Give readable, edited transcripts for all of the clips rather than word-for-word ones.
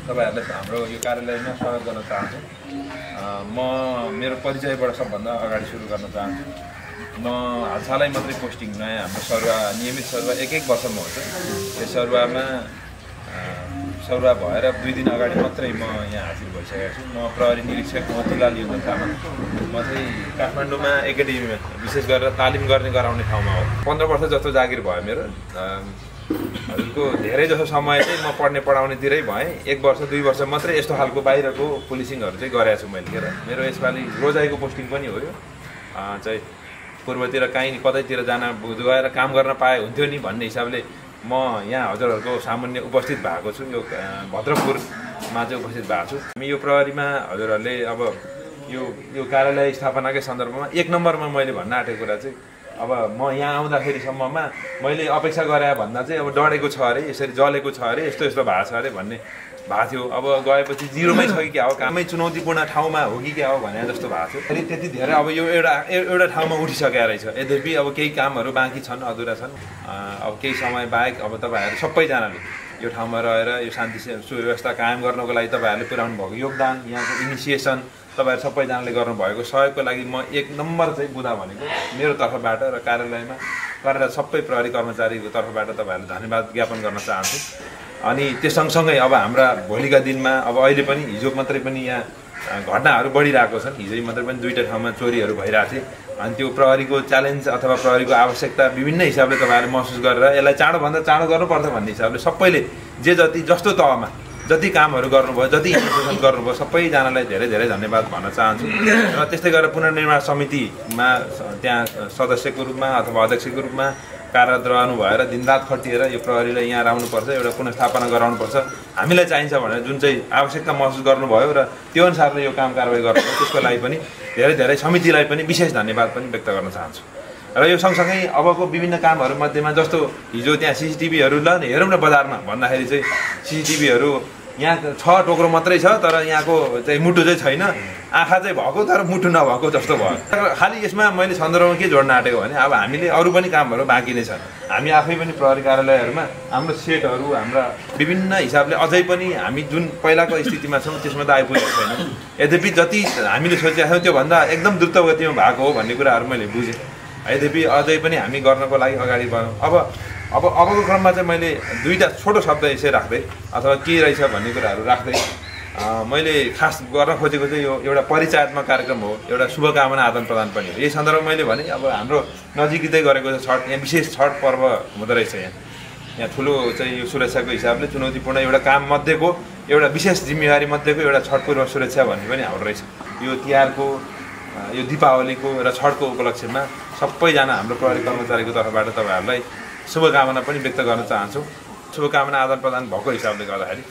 तपाईहरुले हाम्रो यो कार्यालयमा स्वागत गर्न चाहन्छु। म मेरो परिचयबाट सबभन्दा अगाडि सुरु गर्न चाहन्छु। म हालसालै मात्रै पोस्टिङ नयाँ हाम्रो सरुवा नियमित सरुवा एक वर्षमा हुन्छ। यो सरुवा भएर 2 दिन अगाडि मात्रै म यहाँ हाजिर भइसकेको छु। म प्रहरी निरीक्षक मोतीलाल योगन तामाङ। म चाहिँ काठमाडौँमा एकाडेमीमा विशेष गरेर तालिम गराउने ठाउँमा हो। 15 वर्ष जस्तो जागिर भयो मेरो। हजुरको धेरै जसो समय चाहिँ म पढाउनेतिरै भएँ। 1 वर्ष 2 वर्ष मात्रै यस्तो खालको बाहिरको पुलिसिङहरू चाहिँ गरेको छु मैले। मेरो यसपालि रोजाइको पोस्टिङ पनि हो यो। चाहिँ पूर्वतिर कहीँ कतैतिर गएर काम गर्न पाए हुन्थ्यो नि भन्ने हिसाबले म यहाँ हजुरहरूको सामान्य उपस्थित भएको छु। यो भद्रपुरमा चाहिँ उपस्थित भएको छु। हामी यो प्रहरीमा हजुरहरूले अब यो कार्यालय स्थापनाकै सन्दर्भमा 1 नम्बरमा मैले भन्न आँटेको कुरा चाहिँ अब म यहाँ आउँदाखेरिसम्ममा मैले अपेक्षा गरे भन्दा चाहिँ अब डढेको छ अरे, यसरी जलेको छ अरे, यस्तो भएको छ अरे भन्ने भएको थियो। अब गएपछि जिरोमै छ कि क्या हो, कामै चुनौतीपूर्ण ठाउँमा हो कि क्या हो भने जस्तो भएको थियो। फेरि त्यति धेरै अब यो एउटा ठाउँमा उठिसकेको रहेछ। यद्यपि अब केही कामहरू बाँकी छन्, अधुरा छन्। अब केही समय बाहेक अब तपाईँहरू सबैजनाले यो ठाउँमा रहेर यो शान्ति सुव्यवस्था कायम गर्नको लागि तपाईँहरूले पुर्याउनु भएको योगदान, यहाँको इनिसिएसन, तपाईँहरू सबैजनाले गर्नुभएको सहयोगको लागि म 1 नम्बर चाहिँ बुधा भनेको मेरो तर्फबाट र कार्यालयमा कार्यरत सबै प्रहरी कर्मचारीको तर्फबाट तपाईँहरूले धन्यवाद ज्ञापन गर्न चाहन्छु। अनि त्यो सँगसँगै अब हाम्रा भोलिका दिनमा अब अहिले पनि हिजो मात्रै पनि यहाँ घटनाहरू बढिरहेको छन्। हिजै मात्रै पनि 2टा ठाउँमा चोरीहरू भइरहेको थिए। अनि त्यो प्रहरीको च्यालेन्ज अथवा प्रहरीको आवश्यकता विभिन्न हिसाबले तपाईँहरूले महसुस गरेर यसलाई चाँडोभन्दा चाँडो गर्नुपर्छ भन्ने हिसाबले सबैले जस्तो तहमा जति कामहरू गर्नुभयो, जति इनिसिएसन गर्नुभयो, सबैजनालाई धेरै धेरै धन्यवाद भन्न चाहन्छु। र त्यस्तै गरेर पुनर्निर्माण समितिमा त्यहाँ सदस्यको रूपमा अथवा अध्यक्षको रूपमा कार्यरत रहनु भएर दिनरात खटिएर यो प्रहरीलाई यहाँ राख्नुपर्छ, एउटा पुनर्स्थापना गराउनुपर्छ, हामीलाई चाहिन्छ भनेर जुन चाहिँ आवश्यकता महसुस गर्नुभयो र त्यो अनुसारले यो काम कारबाही गर्नुभयो, त्यसको लागि पनि धेरै धेरै समितिलाई पनि विशेष धन्यवाद पनि व्यक्त गर्न चाहन्छु। र यो सँगसँगै अबको विभिन्न कामहरू मध्येमा जस्तो हिजो त्यहाँ सिसिटिभीहरू ल हेरौँ न बजारमा भन्दाखेरि चाहिँ सिसिटिभीहरू यहाँ 6 टोक्रो मात्रै छ, तर यहाँको चाहिँ मुटु चाहिँ छैन, आँखा चाहिँ भएको तर मुटु नभएको जस्तो भयो। खालि यसमा मैले सन्दर्भमा के जोड्न आँटेको भने अब हामीले अरू पनि कामहरू बाँकी नै छन्। हामी आफै पनि प्रहरी कार्यालयहरूमा हाम्रो सेटहरू हाम्रा विभिन्न हिसाबले अझै पनि हामी जुन पहिलाको स्थितिमा छौँ त्यसमा त आइपुगेको छैन। यद्यपि जति हामीले सोचेका थियौँ त्योभन्दा एकदम द्रुत गतिमा भएको हो भन्ने कुराहरू मैले बुझेँ। यद्यपि अझै पनि हामी गर्नको लागि अगाडि बढौँ। अबको क्रममा चाहिँ मैले 2टा छोटो शब्द यसै राख्दै अथवा के रहेछ भन्ने कुराहरू राख्दै मैले खास गर्न खोजेको चाहिँ यो एउटा परिचयात्मक कार्यक्रम हो, एउटा शुभकामना आदान प्रदान पनि हो। यही सन्दर्भमा मैले भने अब हाम्रो नजिकै गरेको छठ, यहाँ विशेष छठ पर्व हुँदो रहेछ। यहाँ ठुलो चाहिँ यो सुरक्षाको हिसाबले चुनौतीपूर्ण एउटा काम मध्येको एउटा विशेष जिम्मेवारी मध्येको एउटा छठ पूर्व सुरक्षा भन्ने पनि हाम्रो रहेछ। यो तिहारको, यो दीपावलीको र छठको उपलक्ष्यमा सबैजना हाम्रो प्रहरी कर्मचारीको तर्फबाट तपाईँहरूलाई शुभकामना पनि व्यक्त गर्न चाहन्छु। शुभकामना आदान प्रदान भएको हिसाबले गर्दाखेरि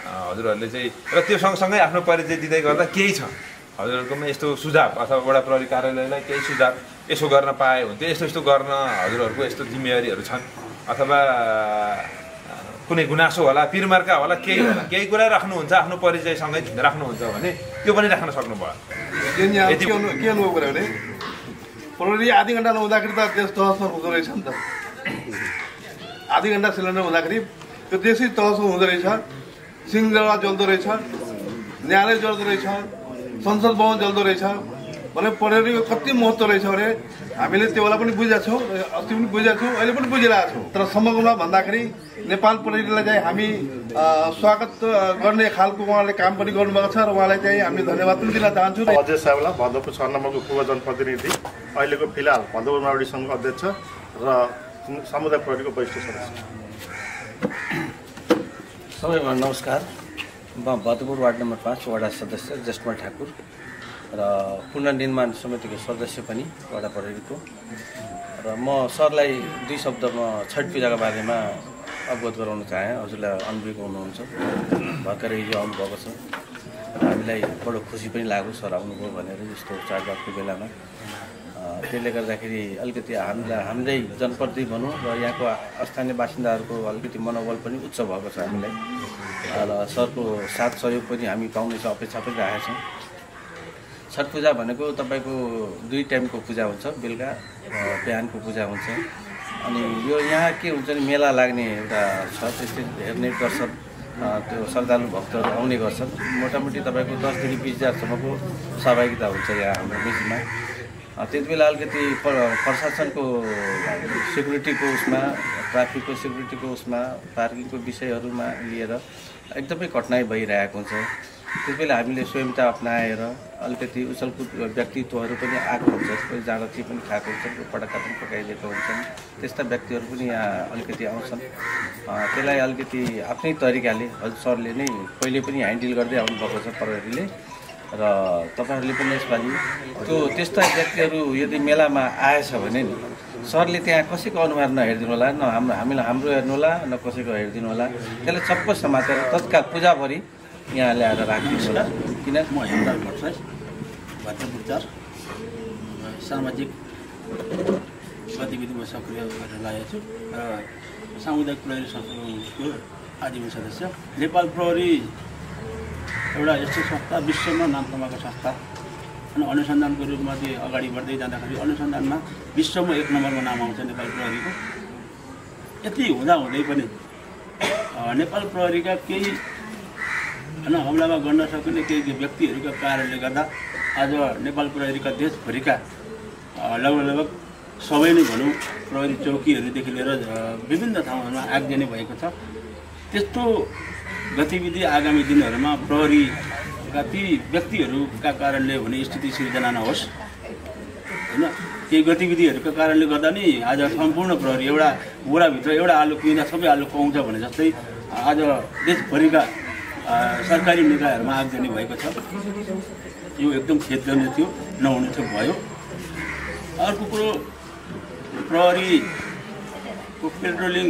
हजुरहरूले चाहिँ र त्यो सँगसँगै आफ्नो परिचय दिँदै गर्दा केही छ हजुरहरूकोमा यस्तो सुझाव अथवा वडा प्रहरी कार्यालयलाई केही सुझाव यसो गर्न पाए हुन्थ्यो, यस्तो गर्न हजुरहरूको यस्तो जिम्मेवारीहरू छन् अथवा कुनै गुनासो होला, पिरमार्का होला, केही कुरा राख्नुहुन्छ, आफ्नो परिचयसँगै राख्नुहुन्छ भने त्यो पनि राख्न सक्नुभयो। के अनुभव गऱ्यो भने प्रहरी आधी घन्टा नहुँदाखेरि त देश तहसमा हुँदो रहेछ नि त। आधी घन्टा सिलिन्डर हुँदाखेरि त्यो देशै तहसमा हुँदो रहेछ, सिंहदरबार जल्दो रहेछ, न्यायालय जल्दो रहेछ, संसद भवन जल्दो रहेछ भने प्रहरीको कति महत्त्व रहेछ भने हामीले त्यो बेला पनि बुझेका छौँ, अस्ति पनि बुझेका छौँ, अहिले पनि बुझिरहेका छौँ। तर समग्रमा भन्दाखेरि नेपाल प्रहरीलाई चाहिँ हामी स्वागत गर्ने खालको उहाँले काम पनि गर्नुभएको छ र उहाँलाई चाहिँ हामीले धन्यवाद पनि दिन चाहन्छु। अजय साहबलाई भदौपुर 6 नम्बरको पूर्व जनप्रतिनिधि, अहिलेको फिलहाल भदौपुर माओवादी सङ्घको अध्यक्ष र समुदाय प्रहरीको वरिष्ठ सदस्य। सबैमा नमस्कार। म भदौपुर वार्ड नम्बर 5 वडा सदस्य जसमल ठाकुर र पुनर्निर्माण समितिको सदस्य पनि वडा प्रहरीको। र म सरलाई 2 शब्द म छठ पूजाको बारेमा अवगत गराउन चाहेँ। हजुरलाई अनुभवी हुनुहुन्छ, भर्खरै हिजो आउनुभएको छ। हामीलाई बडो खुसी पनि लाग्यो सर आउनुभयो भनेर यस्तो चाडबाडको बेलामा। त्यसले गर्दाखेरि अलिकति हाम्रै जनप्रति भनौँ र यहाँको स्थानीय बासिन्दाहरूको अलिकति मनोबल पनि उच्च भएको छ हामीलाई। र सरको साथ सहयोग पनि हामी पाउने अपेक्षा पनि राखेका छौँ। छठ पूजा भनेको तपाईँको 2 टाइमको पूजा हुन्छ, बेलुका बिहानको पूजा हुन्छ। अनि यो यहाँ के हुन्छ नि मेला लाग्ने एउटा छ, त्यस्तै हेर्ने दर्शक त्यो श्रद्धालु भक्तहरू आउने गर्छन्। मोटामोटी तपाईँको 10 देखि 20,000सम्मको सहभागिता हुन्छ यहाँ हाम्रो मेचीमा। त्यति बेला अलिकति प्रशासनको सेक्युरिटीको उसमा, ट्राफिकको सेक्युरिटीको उसमा, पार्किङको विषयहरूमा लिएर एकदमै कठिनाइ भइरहेको हुन्छ। त्यति बेला हामीले स्वयंता अप्नाएर अलिकति उछलकुद व्यक्तित्वहरू पनि आएको हुन्छ, कोही जाँडथी पनि खाएको हुन्छन्, कोही पटाखा पनि पकाइदिएको हुन्छन्। त्यस्ता व्यक्तिहरू पनि यहाँ अलिकति आउँछन्। त्यसलाई अलिकति आफ्नै तरिकाले हजुर सरले नै पहिले पनि ह्यान्डल गर्दै आउनुभएको छ प्रहरीले, र तपाईँहरूले पनि यसपालि त्यो त्यस्ता व्यक्तिहरू यदि मेलामा आएछ भने नि सरले त्यहाँ कसैको अनुहार नहेरिदिनु होला, न हाम्रो हेर्नु होला, न कसैको हेरिदिनु होला। त्यसलाई सबै समातेर तत्काल पूजाभरि यहाँ ल्याएर राखिदिनु होला। किन म हेमराज भट्टराई भद्रपुर 4 सामाजिक गतिविधिमा सक्रिय गरेर लागेको छु र सामुदायिक प्रहरी संस्थाको आजीवन सदस्य। नेपाल प्रहरी एउटा यस्तो संस्था, विश्वमा नाम कमाएको संस्था अनि अनुसन्धानको रूपमा चाहिँ अगाडि बढ्दै जाँदाखेरि अनुसन्धानमा विश्वमा 1 नम्बरमा नाम आउँछ नेपाल प्रहरीको। यति हुँदाहुँदै पनि नेपाल प्रहरीका केही हमलामा गर्न सकिने केही व्यक्तिहरूका कारणले गर्दा आज नेपाल प्रहरीका देशभरिका लगभग सबै नै भनौँ प्रहरी चौकीहरूदेखि लिएर विभिन्न ठाउँहरूमा आगजनी भएको छ। त्यस्तो गतिविधि आगामी दिनहरूमा प्रहरीका ती व्यक्तिहरूका कारणले हुने स्थिति सिर्जना नहोस् होइन। केही गतिविधिहरूका कारणले गर्दा नि आज सम्पूर्ण प्रहरी एउटा बोराभित्र एउटा आलु पिँदा सबै आलु पाउँछ भने जस्तै आज देशभरिका सरकारी निकायहरूमा आगजनी भएको छ। यो एकदम खेदजनक थियो, नहुनु थियो भयो। अर्को कुरो, प्रहरीको पेट्रोलिङ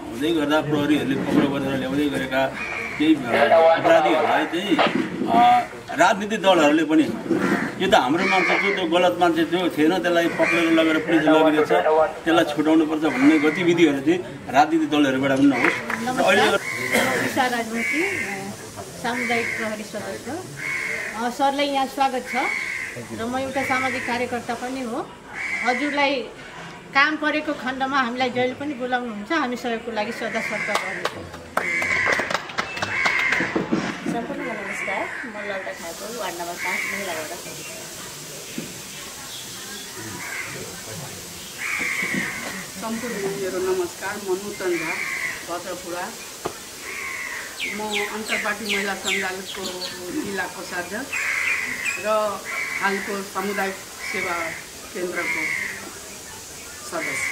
हुँदै गर्दा प्रहरीहरूले पक्राउ गरेर ल्याउँदै गरेका केही अपराधीहरूलाई चाहिँ राजनीतिक दलहरूले पनि यो त हाम्रो मान्छे थियो, त्यो गलत मान्छे थियो, थिएन, त्यसलाई पक्रेर लगेर पुलिस लगिरहेछ, त्यसलाई छुटाउनुपर्छ भन्ने गतिविधिहरू चाहिँ राजनीतिक दलहरूबाट पनि नहोस्। सामुदायिक प्रहरी सदस्य सरलाई यहाँ स्वागत छ र म एउटा सामाजिक कार्यकर्ता पनि हो। हजुरलाई काम परेको खण्डमा हामीलाई जहिले पनि बोलाउनुहुन्छ, हामी सहयोगको लागि सदा सत्कार गर्छौँ। सम्पूर्णलाई नमस्कार, म लौटा ठाकुर वार्ड नम्बर 5 महिलाबाट। सम्पूर्णलाई मेरो नमस्कार, म नूतन झा भद्रपुरा, म अन्तर्पार्टी महिला सञ्जालको जिल्ला कोषाध्यक्ष र हालको सामुदायिक सेवा केन्द्रको सदस्य।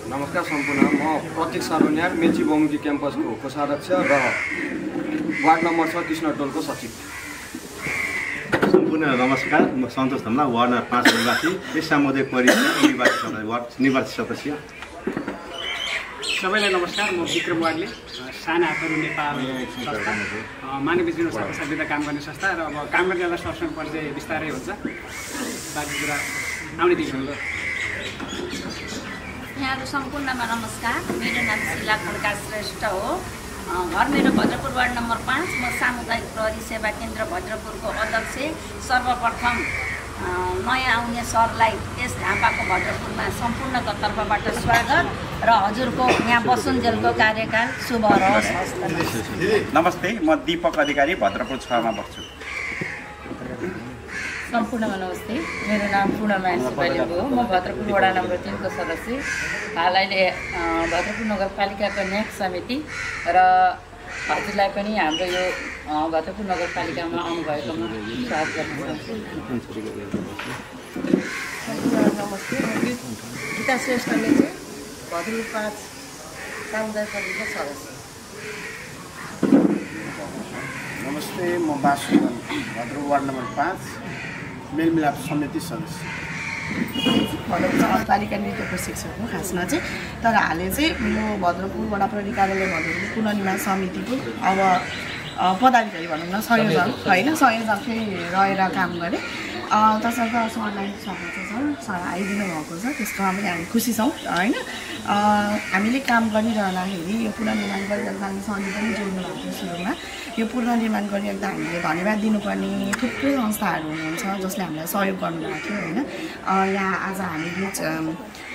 नमस्कार सम्पूर्ण, म प्रतीक सार्वन्याल मेची बहुमुखी क्याम्पसको कोषाध्यक्ष र वार्ड नम्बर 36 टोलको सचिव। सम्पूर्ण नमस्कार, म सन्तोष धम्ला वार्ड नम्बर 5 निवासी, यस सामुदायिक परिषद निर्वाचित सदस्य। सबैलाई नमस्कार, म विक्रम वार्डले साना हातहरू नेपाल संस्था मानवीय जीवन शास्त्रविधा काम गर्ने संस्था र अब काम गर्नेलाई सरसँग परिचय बिस्तारै हुन्छ, बाँकी कुरा आउने दिन। यहाँहरू सम्पूर्णमा नमस्कार, मेरो नाम शिला खड्का श्रेष्ठ हो। घर मेरो भद्रपुर वार्ड नम्बर 5, म सामुदायिक प्रहरी सेवा केन्द्र भद्रपुरको अध्यक्ष। सर्वप्रथम नयाँ आउने सरलाई यस झापाको भद्रपुरमा सम्पूर्णको तर्फबाट स्वागत र हजुरको यहाँ बसुन्जेलको कार्यकाल शुभ रहोस्। नमस्ते, म दीपक अधिकारी भद्रपुर 6 मा बस्छु। सम्पूर्णमा नमस्ते, मेरो नाम पूर्णमा सिपाली हो, म भद्रपुर वडा नम्बर 3 को सदस्य, हाल अहिले भद्रपुर नगरपालिकाको न्याक समिति र हजुरलाई पनि हाम्रो यो भद्रपुर नगरपालिकामा आउनुभएकोमा स्वागत गर्न चाहन्छु। नमस्ते, म गीता श्रेष्ठले चाहिँ भद्रपुर 5 सामुदायिक प्रहरीको सदस्य। नमस्ते, म बासु भद्रपुर वार्ड नम्बर 5 मेलमिलाप समिति सदस्य। भद्रपुर नगरपालिका नृत्य प्रशिक्षक हो खासमा चाहिँ, तर हालै चाहिँ म भद्रपुर वडा प्रहरी कार्यालय भद्रपुर पुनर्निर्माण समितिको अब पदाधिकारी भनौँ न, संयोजक होइन, संयोजक चाहिँ रहेर काम गरेँ तसर्थ सरलाई स्वागत छ सर। सर आइदिनु भएको छ, त्यसकोमा पनि हामी खुसी छौँ होइन। हामीले काम गरिरहँदाखेरि यो पुनर्निर्माण गरिरहँदा हामी सरले पनि जोड्नु भएको थियो सुरुमा। यो पुनर्निर्माण गरिरहँदा हामीले धन्यवाद दिनुपर्ने थुप्रै संस्थाहरू हुनुहुन्छ जसले हामीलाई सहयोग गर्नुभएको थियो होइन। यहाँ आज हामी बिच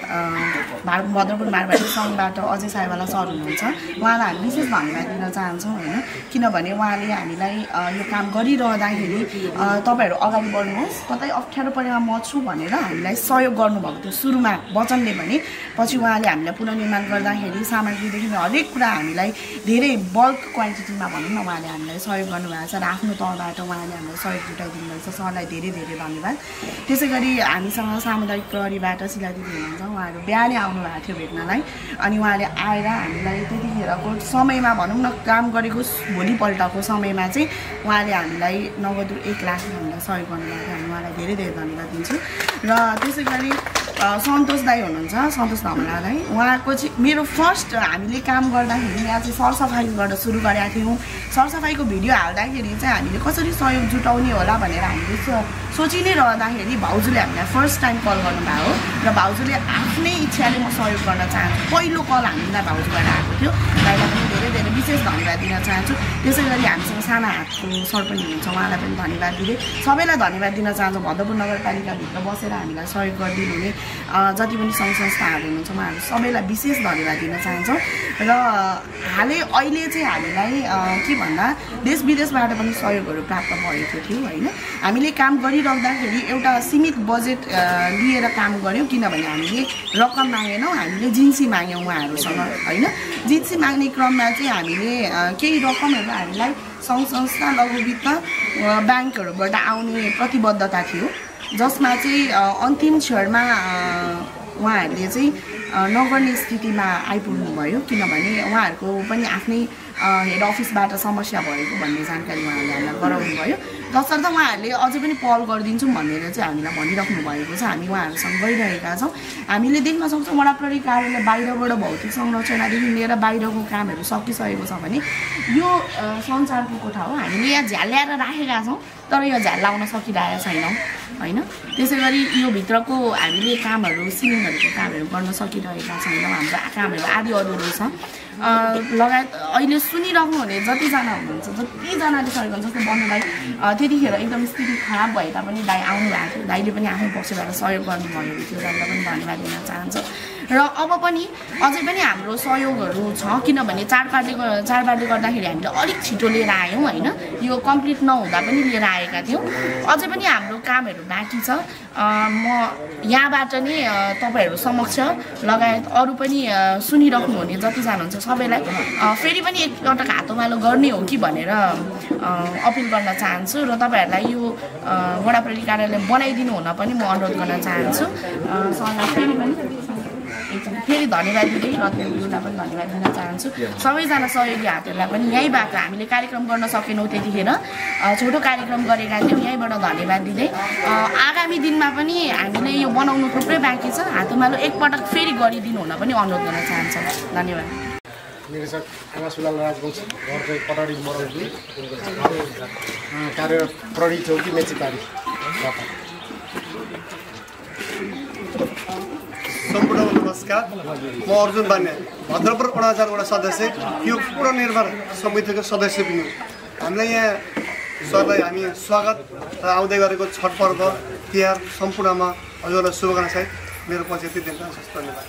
भद्रपुर मारवाडी सङ्घबाट अजय साइवाला सर हुनुहुन्छ, उहाँलाई हामी विशेष धन्यवाद दिन चाहन्छौँ होइन। किनभने उहाँले हामीलाई यो काम गरिरहँदाखेरि तपाईँहरू अगाडि बढ्नुहोस्, कतै अप्ठ्यारो परेमा म छु भनेर हामीलाई सहयोग गर्नुभएको थियो सुरुमा वचनले भने। पछि उहाँले हामीलाई पुनर्निर्माण गर्दाखेरि सामग्रीदेखि हरेक कुरा हामीलाई धेरै बल्क क्वान्टिटीमा भनौँ न उहाँले हामीलाई सहयोग गर्नुभएको छ र आफ्नो तहबाट उहाँले हामीलाई सहयोग जुटाइदिनु भएको छ। सरलाई धेरै धेरै धन्यवाद। त्यसै गरी हामीसँग सामुदायिक प्रहरीबाट शिला दिदी हुनुहुन्छ, उहाँहरू बिहानै आउनुभएको थियो भेट्नलाई। अनि उहाँले आएर हामीलाई त्यतिखेरको समयमा भनौँ न काम गरेको भोलिपल्टको समयमा चाहिँ उहाँले हामीलाई नगद 1 लाख हामीलाई सहयोग गर्नुभएको थियो। हामी उहाँलाई धेरै धेरै धन्यवाद दिन्छु। र त्यसै गरी सन्तोष दाई हुनुहुन्छ, सन्तोष धमला दाई, उहाँको चाहिँ मेरो फर्स्ट हामीले काम गर्दाखेरि यहाँ चाहिँ सरसफाइबाट सुरु गरेका थियौँ। सरसफाइको भिडियो हाल्दाखेरि चाहिँ हामीले कसरी सहयोग जुटाउने होला भनेर हामीले सोचि नै रहँदाखेरि भाउजूले हामीलाई फर्स्ट टाइम कल गर्नुभयो हो। र भाउजूले आफ्नै इच्छाले म सहयोग गर्न चाहन्छु, पहिलो कल हामीलाई भाउजूबाट आएको थियो। दाइलाई पनि धेरै धेरै विशेष धन्यवाद दिन चाहन्छु। त्यसै गरी हामीसँग साना हातको सर पनि हुनुहुन्छ, उहाँलाई पनि धन्यवाद दिँदै सबैलाई धन्यवाद दिन चाहन्छु। भद्रपुर नगरपालिकाभित्र बसेर हामीलाई सहयोग गरिदिनु हुने जति पनि सङ्घ संस्थाहरू हुनुहुन्छ उहाँहरू सबैलाई विशेष धन्यवाद दिन चाहन्छौँ। र अहिले चाहिँ हामीलाई के भन्दा देश विदेशबाट पनि सहयोगहरू प्राप्त भएको थियो होइन। हामीले काम गरिरहँदाखेरि एउटा सीमित बजेट लिएर काम गऱ्यौँ, किनभने हामीले रकम मागेनौँ, हामीले जिन्सी माग्यौँ उहाँहरूसँग होइन। जिन्सी माग्ने क्रममा चाहिँ हामीले केही रकमहरू हामीलाई सङ्घ संस्था लघुवित्त ब्याङ्कहरूबाट आउने प्रतिबद्धता थियो, जसमा चाहिँ अन्तिम क्षणमा उहाँहरूले चाहिँ नगर्ने स्थितिमा आइपुग्नु भयो, किनभने उहाँहरूको पनि आफ्नै हेड अफिसबाट समस्या भएको भन्ने जानकारी उहाँहरूले हामीलाई गराउनु भयो। तसर्थ उहाँहरूले अझै पनि पहल गरिदिन्छौँ भनेर चाहिँ हामीलाई भनिराख्नु भएको छ। हामी उहाँहरूसँग गइरहेका छौँ। हामीले देख्न सक्छौँ वडा प्रहरी कार्यालय बाहिरबाट भौतिक संरचनादेखि लिएर बाहिरको कामहरू सकिसकेको छ भने यो सञ्चारको कोठा हो। हामीले यहाँ झ्याल्याएर राखेका छौँ, तर यो झ्याल लाउन सकिरहेका छैनौँ होइन। त्यसै गरी यो भित्रको हामीले कामहरू सिलिङहरूको कामहरू गर्न सकिरहेका छैनौँ। हाम्रो कामहरू आदि अधुरो छ। लगायत अहिले सुनिराख्नु हुने जतिजना हुनुहुन्छ, जतिजनाले सहयोग गर्छ, जस्तै बन्नु दाई त्यतिखेर एकदम स्थिति खराब भए तापनि दाई आउनु भएको थियो, दाइले पनि आफ्नो पक्षबाट सहयोग गर्नुभएको थियो, दाइलाई पनि धन्यवाद दिन चाहन्छु। र अब पनि अझै पनि हाम्रो सहयोगहरू छ, किनभने चाडबाडले गर्दाखेरि हामीले अलिक छिटो लिएर आयौँ होइन। यो कम्प्लिट नहुँदा पनि लिएर आएका थियौँ। अझै पनि हाम्रो कामहरू बाँकी छ। म यहाँबाट नै तपाईँहरू समक्ष लगायत अरू पनि सुनिराख्नु हुने जतिजना हुन्छ सबैलाई फेरि पनि एकपटक हातोमालो गर्ने हो कि भनेर अपिल गर्न चाहन्छु। र तपाईँहरूलाई यो वडा प्रहरी कार्यालय बनाइदिनु हुन पनि म अनुरोध गर्न चाहन्छु। सरलाई फेरि धन्यवाद दिँदै रत्नलाई पनि धन्यवाद दिन चाहन्छु। सबैजना सहयोगी हातहरूलाई पनि यहीँबाट हामीले कार्यक्रम गर्न सकेनौँ, त्यतिखेर छोटो कार्यक्रम गरेका थियौँ, यहीँबाट धन्यवाद दिँदै आगामी दिनमा पनि हामीले यो बनाउनु थुप्रै बाँकी छ। हातोमालो एकपटक फेरि गरिदिनु हुन पनि अनुरोध गर्न चाहन्छौँ। धन्यवाद। निरीक्षक आकाशुलाल राजवंशी, घर चाहिँ पटाडी मरौली, कार्य प्रहरी चौकी मेचीपारी। सम्पूर्णमा नमस्कार। म अर्जुन बान्या, भद्रपुर वडा 4 वडा सदस्य, यो पुनर्निर्माण समितिको सदस्य पनि हो। हामीलाई यहाँ सरलाई हामी स्वागत र आउँदै गरेको छठ पर्व तिहार सम्पूर्णमा हजुरलाई शुभकामना सहित मेरो पछि यति दिन धन्यवाद।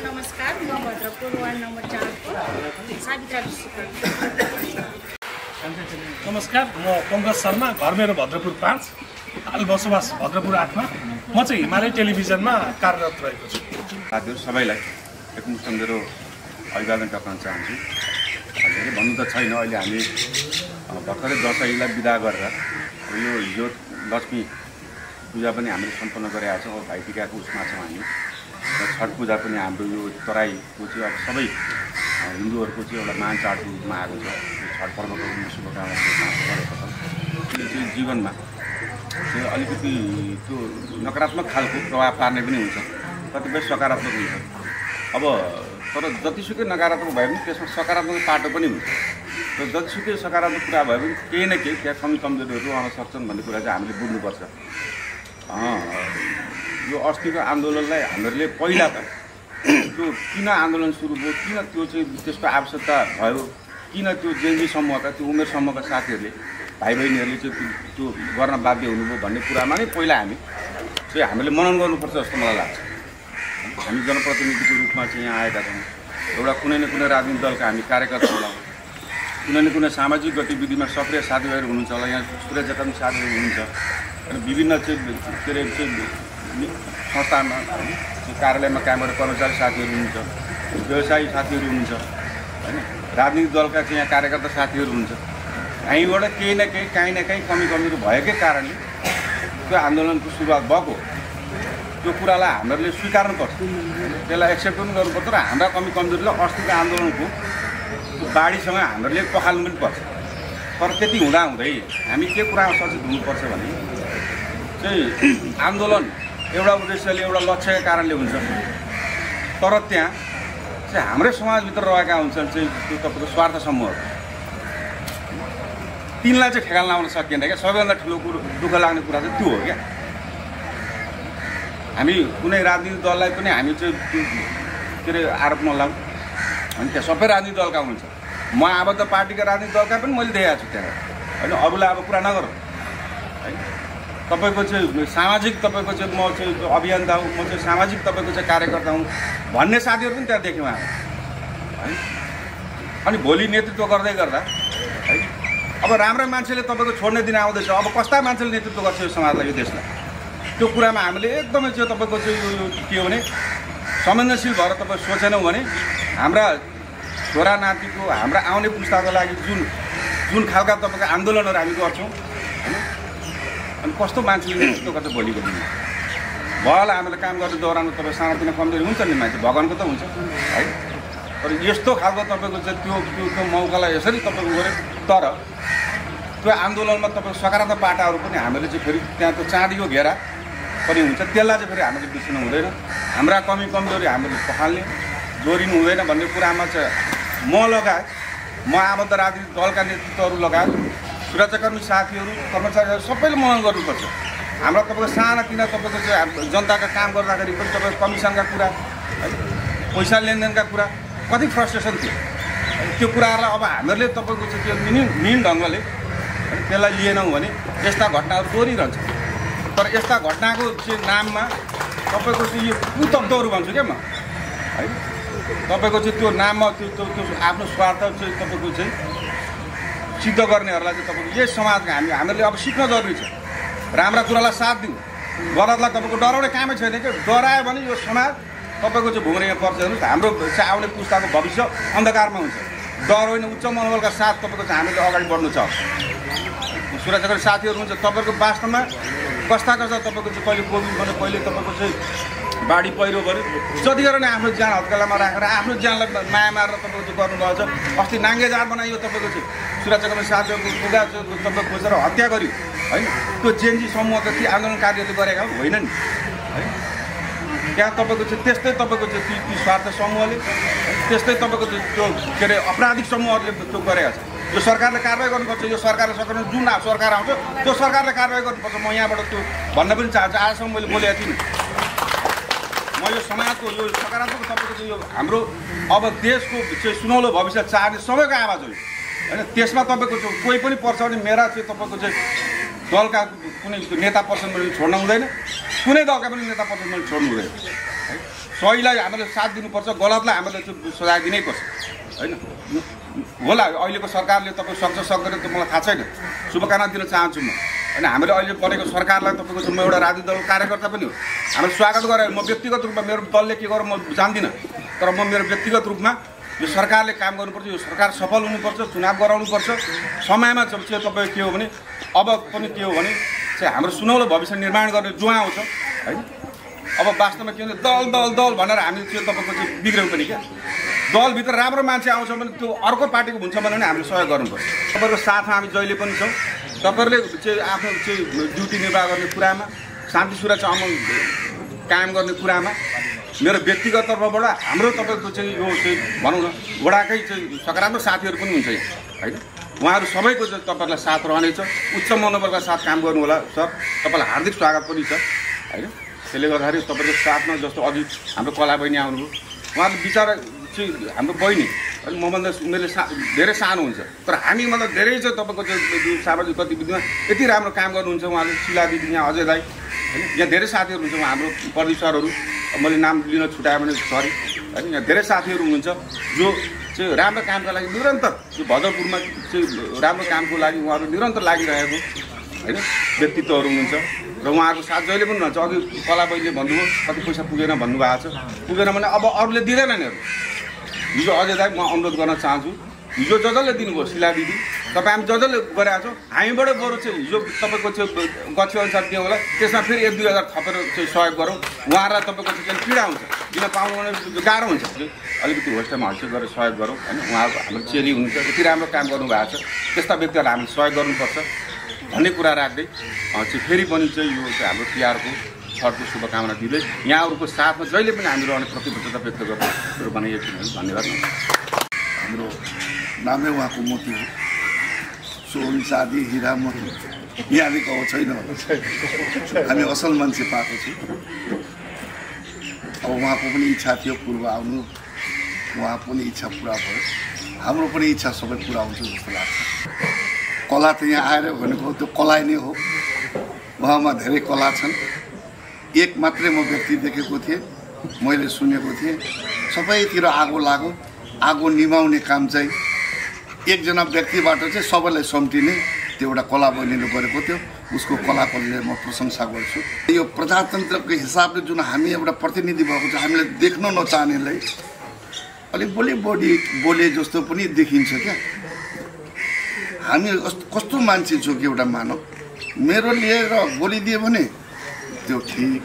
नमस्कार, म भद्रपुर वार्ड नम्बर 4 को सावित्रा। नमस्कार, म पङ्कज शर्मा, घर मेरो भद्रपुर 5, हाल बसोबास भद्रपुर 8 मा। म चाहिँ हिमालय टेलिभिजनमा कार्यरत रहेको छु। साथीहरू सबैलाई एकमुष्ट मेरो अभिवादन टक्राउन चाहन्छु। धेरै भन्नु त छैन, अहिले हामी भर्खरै दसैँलाई बिदा गरेर यो हिजो लक्ष्मी पूजा पनि हामीले सम्पन्न गरेका छौँ। भाइटिकाको उसमा छौँ हामी, र छठ पूजा पनि हाम्रो यो तराईको चाहिँ अब सबै हिन्दूहरूको चाहिँ एउटा महान चाडको रूपमा आएको छ। छठ पर्वको पनि शुभकामना गरेको छ। यो चाहिँ जीवनमा चाहिँ अलिकति त्यो नकारात्मक खालको प्रभाव पार्ने पनि हुन्छ, कतिपय सकारात्मक हुन्छ। अब तर जतिसुकै नकारात्मक भए पनि त्यसमा सकारात्मक पाटो पनि हुन्छ। र जतिसुकै सकारात्मक कुरा भए पनि केही न केही त्यहाँ कमी कमजोरीहरू आउन सक्छन् भन्ने कुरा चाहिँ हामीले बुझ्नुपर्छ। यो अस्तिको आन्दोलनलाई हामीहरूले पहिला त त्यो किन आन्दोलन सुरु भयो, किन त्यो चाहिँ त्यसको आवश्यकता भयो, किन त्यो जेन्जी समूहका त्यो उमेर समूहका साथीहरूले भाइ बहिनीहरूले चाहिँ त्यो गर्न बाध्य हुनुभयो भन्ने कुरामा नै पहिला हामीले मनन गर्नुपर्छ जस्तो मलाई लाग्छ। हामी जनप्रतिनिधिको रूपमा चाहिँ यहाँ आएका छौँ, एउटा कुनै न कुनै राजनीतिक दलका हामी कार्यकर्ता होला, कुनै न कुनै सामाजिक गतिविधिमा सक्रिय साथीभाइहरू हुनुहुन्छ होला, यहाँ सुरक्षाका पनि साथीहरू हुनुहुन्छ, अनि विभिन्न चाहिँ के अरे संस्थामा कार्यालयमा काम गर्ने कर्मचारी साथीहरू हुनुहुन्छ, व्यवसायी साथीहरू हुनुहुन्छ होइन, राजनीतिक दलका चाहिँ यहाँ कार्यकर्ता साथीहरू हुनुहुन्छ। हामीबाट केही न केही काहीँ न काहीँ कमी कमजोरी भएकै कारणले त्यो आन्दोलनको सुरुवात भएको, त्यो कुरालाई हामीहरूले स्वीकार्नुपर्छ, त्यसलाई एक्सेप्ट पनि गर्नुपर्छ र हाम्रा कमी कमजोरीलाई अस्तिको आन्दोलनको बाढीसँग हामीहरूले पखाल्नु पनि पर्छ। तर त्यति हुँदाहुँदै हामी के कुरामा सचेत हुनुपर्छ भने चाहिँ आन्दोलन एउटा उद्देश्यले एउटा लक्ष्यका कारणले हुन्छ, तर त्यहाँ चाहिँ हाम्रै समाजभित्र रहेका हुन्छन् चाहिँ त्यो तपाईँको स्वार्थ समूहहरू, तिनलाई चाहिँ ठेगान लाउन सकिएन क्या। सबैभन्दा ठुलो कुरो दुःख लाग्ने कुरा चाहिँ त्यो हो क्या। हामी कुनै राजनीतिक दललाई पनि हामी चाहिँ के अरे आरोप नलाउँ, अनि त्यहाँ सबै राजनीतिक दलका हुनुहुन्छ, म आबद्ध पार्टीका राजनीतिक दलका पनि मैले देखाएको छु त्यहाँ होइन। अरूलाई अब कुरा नगर है, तपाईँको चाहिँ सामाजिक तपाईँको चाहिँ म चाहिँ अभियन्ता हुँ, म चाहिँ सामाजिक तपाईँको चाहिँ कार्यकर्ता हुँ भन्ने साथीहरू पनि त्यहाँ देख्यौँ हामी है। अनि भोलि नेतृत्व गर्दै गर्दा है अब राम्रा मान्छेले तपाईँको छोड्ने दिन आउँदैछ, अब कस्ता मान्छेले नेतृत्व गर्छ यो समाजलाई, यो देशलाई, त्यो कुरामा हामीले एकदमै चाहिँ तपाईँको चाहिँ यो के हो भने संवेदनशील भएर तपाईँ सोचेनौँ भने हाम्रा छोरा नातिको हाम्रा आउने पुस्ताको लागि जुन खालका तपाईँको आन्दोलनहरू हामी गर्छौँ होइन, अनि कस्तो मान्छेले नेतृत्व गर्छ भोलिको दिनमा। भल हामीले काम गर्ने दौरानमा तपाईँ सानोतिनो कमजोरी हुन्छ नि मान्छे, भगवानको त हुन्छ है, तर यस्तो खालको तपाईँको चाहिँ त्यो मौकालाई यसरी तपाईँको गऱ्यो। तर त्यो आन्दोलनमा तपाईँको सकारात्मक पाटाहरू पनि हामीले चाहिँ फेरि त्यहाँ त्यो चाँदीको घेरा पनि हुन्छ, त्यसलाई चाहिँ फेरि हामीले बिर्सिनु हुँदैन। हाम्रा कमी कमजोरी हामीले पखाल्ने जोडिनु हुँदैन भन्ने कुरामा चाहिँ म लगायत म आबद्ध राजनीतिक दलका नेतृत्वहरू लगायत सुरक्षाकर्मी साथीहरू कर्मचारीहरू सबैले मनन गर्नुपर्छ। हाम्रा तपाईँको सानातिना तपाईँको चाहिँ जनताका काम गर्दाखेरि पनि तपाईँको कमिसनका कुरा है, पैसा लेनदेनका कुरा कति फ्रस्ट्रेसन थियो, त्यो कुराहरूलाई अब हामीहरूले तपाईँको चाहिँ त्यो मिहिन ढङ्गले त्यसलाई लिएनौँ भने यस्ता घटनाहरू दोहोरिरहन्छ। तर यस्ता घटनाको चाहिँ नाममा तपाईँको चाहिँ यो कुतत्त्वहरू भन्छु क्या म है, तपाईँको चाहिँ त्यो नाममा त्यो आफ्नो स्वार्थ चाहिँ तपाईँको चाहिँ सिद्ध गर्नेहरूलाई चाहिँ तपाईँको यस समाजका हामीहरूले अब सिक्न जरुरी छ। राम्रा कुरालाई साथ दिउँ, गलतलाई तपाईँको डराउने कामै छैन क्या। डरायो भने यो समाज तपाईँको चाहिँ भुङ्रिया पर्छ, हेर्नुहोस् हाम्रो चाहिँ आउने पुस्ताको भविष्य अन्धकारमा हुन्छ। डर होइन, उच्च मनोबलका साथ तपाईँको चाहिँ हामीले अगाडि बढ्नु छ। सुरक्षाकर्मी साथीहरू हुन्छ, तपाईँको वास्तवमा कस्ता तपाईँको चाहिँ कहिले कोभिड भने कहिले तपाईँको चाहिँ बाढी पहिरो गऱ्यो, जतिखेर नै आफ्नो ज्यान हत्केलामा राखेर आफ्नो ज्यानलाई माया मारेर तपाईँको चाहिँ गर्नुभएको छ। अस्ति नाङ्गेजार बनाइयो तपाईँको चाहिँ सुरक्षाकर्मी साथीहरूको पुगा तपाईँको खोजेर हत्या गर्यो होइन। त्यो जेएनजी समूहका ती आन्दोलनकारीहरूले गरेका होइन नि है। त्यहाँ तपाईँको चाहिँ त्यस्तै तपाईँको चाहिँ ती स्वार्थ समूहले, त्यस्तै तपाईँको त्यो के अरे आपराधिक समूहहरूले त्यो गरेका छ। यो सरकारले कारवाही गर्नुपर्छ। यो सरकारले सक्ने जुन सरकार आउँछ त्यो सरकारले कारवाही गर्नुपर्छ। म यहाँबाट त्यो भन्न पनि चाहन्छु। आजसम्म मैले बोलेको थिइनँ, म यो समाजको यो सकारात्मक तपाईँको चाहिँ यो हाम्रो अब देशको चाहिँ सुनौलो भविष्य चाहने सबैको आवाज हो होइन। त्यसमा तपाईँको चाहिँ कोही पनि पर्छ भने मेरा चाहिँ तपाईँको चाहिँ दलका कुनै नेता पर्सन मैले छोड्न हुँदैन, कुनै दलका पनि नेता पर्सन मैले छोड्नु हुँदैन है। सहीलाई हामीले साथ दिनुपर्छ, गलतलाई हामीले चाहिँ सजाय दिनैपर्छ होइन। होला अहिलेको सरकारले तपाईँ सक्छ सक्दैन त मलाई थाहा छैन, शुभकामना दिन चाहन्छु म होइन। हामीले अहिले बनेको सरकारलाई तपाईँको चाहिँ म एउटा राजनीतिक दलको कार्यकर्ता पनि हो, हामीले स्वागत गरेर म व्यक्तिगत रूपमा मेरो दलले के गर्यो म जान्दिनँ, तर म मेरो व्यक्तिगत रूपमा यो सरकारले काम गर्नुपर्छ, यो सरकार सफल हुनुपर्छ, चुनाव गराउनुपर्छ समयमा। चाहिँ तपाईँ के हो भने अब पनि के हो भने चाहिँ हाम्रो सुनौलो भविष्य निर्माण गर्ने जो आउँछ होइन। अब वास्तवमा के भने दल दल दल भनेर हामी चाहिँ तपाईँको चाहिँ बिग्र्यौँ पनि क्या। दलभित्र राम्रो मान्छे आउँछ भने त्यो अर्को पार्टीको हुन्छ भने हामीले सहयोग गर्नुपर्छ। तपाईँको साथमा हामी जहिले पनि छौँ। तपाईँहरूले चाहिँ आफ्नो चाहिँ ड्युटी निर्वाह गर्ने कुरामा, शान्ति सुरक्षा अमल कायम गर्ने कुरामा मेरो व्यक्तिगत तर्फबाट हाम्रो तपाईँको चाहिँ यो चाहिँ भनौँ न वडाकै चाहिँ सकारात्मक साथीहरू पनि हुन्छ होइन। उहाँहरू सबैको तपाईँहरूलाई साथ रहनेछ, उच्च मनोबलका साथ काम गर्नु होला सर। तपाईँलाई हार्दिक स्वागत पनि छ होइन। त्यसले गर्दाखेरि तपाईँको साथमा जस्तो अघि हाम्रो कला बहिनी आउनुभयो, उहाँहरू बिचरा चाहिँ हाम्रो बहिनी अनि मभन्दा उमेरले धेरै सानो हुन्छ, तर हामी मतलब धेरै चाहिँ तपाईँको चाहिँ सामाजिक गतिविधिमा यति राम्रो काम गर्नुहुन्छ उहाँले। शिला दिदी, यहाँ अजय दाई होइन, यहाँ धेरै साथीहरू हुन्छ, हाम्रो प्रदीप सरहरू, मैले नाम लिन छुट्याएँ भने सरी होइन। यहाँ धेरै साथीहरू हुनुहुन्छ जो चाहिँ राम्रो कामका लागि निरन्तर यो भद्रपुरमा चाहिँ राम्रो कामको लागि उहाँहरू निरन्तर लागिरहेको होइन व्यक्तित्वहरू हुनुहुन्छ र उहाँहरूको साथ जहिले पनि रहन्छ। अघि कला बहिनीले भन्नुभयो कति पैसा पुगेन भन्नुभएको छ, पुगेन भने अब अरूले दिँदैनन् नि। हिजो अझै दाइ म अनुरोध गर्न चाहन्छु, हिजो जसले दिनुभयो शिला दिदी, तपाईँ हामी जसले गरेका छौँ, हामीबाट बरु चाहिँ हिजो तपाईँको चाहिँ गति अनुसार दियो होला, त्यसमा फेरि 1-2 हजार थपेर चाहिँ सहयोग गरौँ। उहाँहरूलाई तपाईँको चाहिँ पीडा हुन्छ, दिन पाउनु भने गाह्रो हुन्छ, अलिकति होस्टेलमा हल्चेल गरेर सहयोग गरौँ होइन। उहाँहरूको हाम्रो चेली हुनुहुन्छ, यति राम्रो काम गर्नुभएको छ, त्यस्ता व्यक्तिहरूलाई हामीले सहयोग गर्नुपर्छ भन्ने कुरा राख्दै चाहिँ फेरि पनि चाहिँ यो चाहिँ हाम्रो तिहारको छठको शुभकामना दिँदै यहाँहरूको साथमा जहिले पनि हामी रहने प्रतिबद्धता व्यक्त गर्नु बनाइएको छु। धन्यवाद। हाम्रो नामै उहाँको मोती हो, सोन चाँदी हिरा मोती यहाँले कहो छैन, हामी असल मान्छे पाएको छु। अब उहाँको पनि इच्छा थियो पूर्व आउनु, उहाँ पनि इच्छा पुरा भयो, हाम्रो पनि इच्छा सबै पुरा हुन्छ जस्तो लाग्छ। कला त यहाँ आएर भनेको त्यो कला नै हो, उहाँमा धेरै कला छन्। एक मात्रै म व्यक्ति देखेको थिएँ, मैले सुनेको थिएँ, सबैतिर आगो लाग्यो, आगो निभाउने काम चाहिँ एकजना व्यक्तिबाट चाहिँ सबैलाई सम्टिने त्यो एउटा कला बहिनीले गरेको थियो। उसको कलाकोले म प्रशंसा गर्छु। यो प्रजातन्त्रको हिसाबले जुन हामी एउटा प्रतिनिधि भएको छ, हामीले देख्न नचाहनेलाई अलिक बोले जस्तो पनि देखिन्छ क्या। हामी कस्तो मान्छे छु कि एउटा मानव मेरो लिएर बोलिदियो भने त्यो ठिक,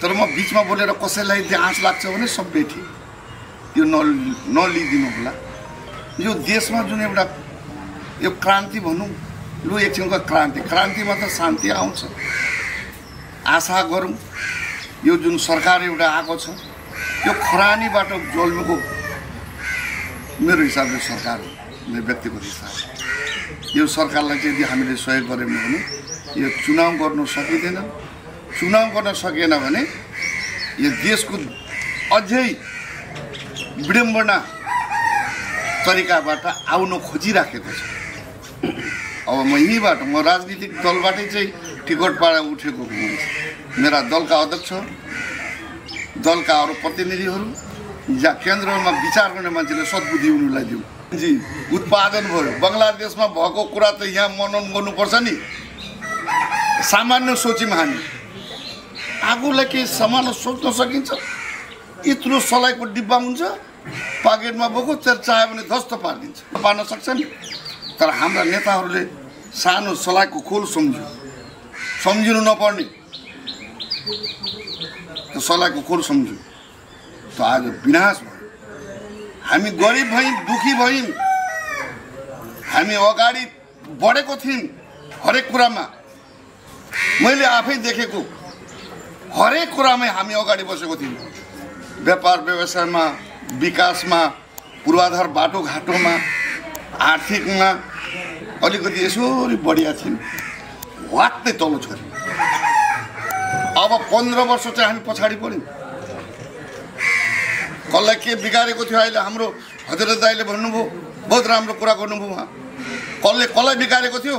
तर म बिचमा बोलेर कसैलाई आँच लाग्छ भने सबै ठिक, त्यो नलिदिनु होला। यो देशमा जुन एउटा यो क्रान्ति भनौँ, लु एकछिनको क्रान्तिमा त शान्ति आउँछ, आशा गरौँ। यो जुन सरकार एउटा आएको छ, यो खरानीबाट जल्मेको मेरो हिसाबले सरकार हो, मेरो व्यक्तिगत हिसाब। यो सरकारलाई चाहिँ यदि हामीले सहयोग गऱ्यौँ भने यो चुनाव गर्न सकिँदैन। चुनाव गर्न सकेन भने यो देशको अझै विडम्बना तरिकाबाट आउन खोजिराखेको छ। अब म यहीँबाट, म राजनीतिक दलबाटै चाहिँ टिकट पाएर उठेको मान्छे, मेरा दलका अध्यक्ष, दलका अरू प्रतिनिधिहरू, जहाँ केन्द्रमा विचार गर्ने मान्छेले सद्बुद्धि उनीहरूलाई दिउँ। जी उत्पादन भयो, बङ्गलादेशमा भएको कुरा त यहाँ मनन गर्नुपर्छ नि। सामान्य सोच्यौँ हामी, आगोलाई केही सामान्य सोच्न सकिन्छ? यत्रो सलाइको डिब्बा हुन्छ, पाकेटमा बोको, चाह्यो भने ध्वस्त पारिदिन्छ, पार्न सक्छ नि। तर हाम्रा नेताहरूले सानो सलाइको खोल सम्झिनु नपर्ने, त्यो सलाइको खोल सम्झ्यो, त आज विनाश भयो। हामी गरिब भयौँ, दुखी भयौँ, हामी अगाडि बढेको थियौँ हरेक कुरामा। मैले आफै देखेको हरेक कुरामै हामी अगाडि बसेको थियौँ, व्यापार व्यवसायमा, विकासमा, पूर्वाधार बाटोघाटोमा, आर्थिकमा अलिकति यसरी बढिया थियौँ, वाक्कै तल्लो छोड्यौँ। अब 15 वर्ष चाहिँ हामी पछाडि पऱ्यौँ। कसलाई के बिगारेको थियो अहिले हाम्रो हजरत दाइले भन्नुभयो, बहुत राम्रो कुरा गर्नुभयो उहाँ। कसलाई बिगारेको थियो,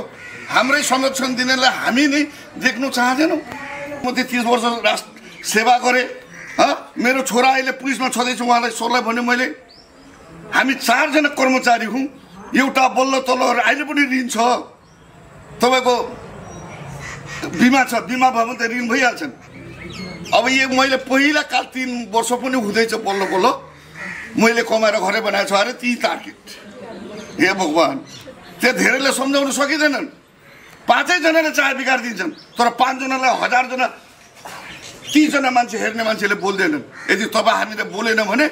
हाम्रै संरक्षण दिनेलाई हामी नै देख्नु चाहँदैनौँ। म 30 वर्ष राष्ट्र सेवा गरेँ, मेरो छोरा अहिले पुलिसमा छँदैछु, उहाँलाई सरलाई भने मैले, हामी 4 जना कर्मचारी हौँ, एउटा बल्ल तल्लो अहिले पनि ऋण छ। तपाईँको बिमा छ, बिमा भयो भने त ऋण भइहाल्छन्। अब यो मैले पहिला काल 3 वर्ष पनि हुँदैछ बल्ल बल्ल मैले कमाएर घरै बनाएको छु अरे ती टार्गेट। हे भगवान्, त्यो धेरैले सम्झाउन सकिँदैनन्। 5 जनाले चाहे बिगारिदिन्छन्, तर 5 जनालाई 1000 जना 30 जना मान्छे हेर्ने मान्छेले बोल्दैनन्। यदि तपाईँ हामीले बोलेन भने